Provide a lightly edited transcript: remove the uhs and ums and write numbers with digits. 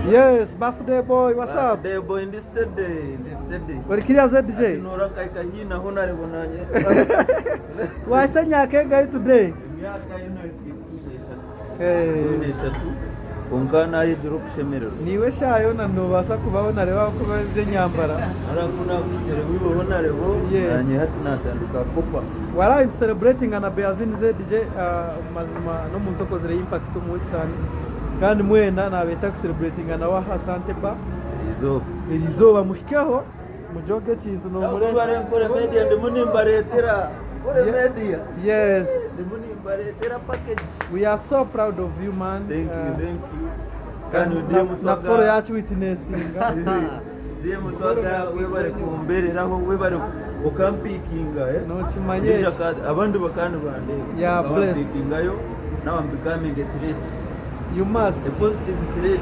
Yes, birthday boy, what's up? Birthday boy ndi steady, ndi steady. Ori kiriya ZJ? Ati noora nkahika haihi na Honarebo nanye. Wahitsya emyaka engahi today? Emyaka ino 13. Eh. 13 kwonka nayegyera okushemererwa. Niiwe eshaaha yoona noobaasa kuba Honarebo ahabw'okuba eby'enyambara. Hariya ku naakuhikire wiiwe Honarebo, Yes. nanye hati naatandika kukopa. Waraaba nitucelebratinga na Beazin ZJ, omu mazima n'omuntu okozire impact omu Western kandi mwena naabeeta kucelebratinga nawe aha Asante Bar Eriizooba. eriizooba muhikeho mugyoge ekintu Ahabw'okuba noomure. Nkore media ndimu nimbareetera. Nkore media. Yes. Ndimu nimbareetera package. We are so proud of you man. Thank you, thank you. Kandi Na, ndiye na muswaga. Paul yacu witnessinga. Ndiye muswaga webare kumbereraho webare okampikinga eh. Nokimanya Ndija eki. abandi bakandi bandeeba. Yeah, bless. Okampikingayo now I'm becoming a threat. You must. A positive threat.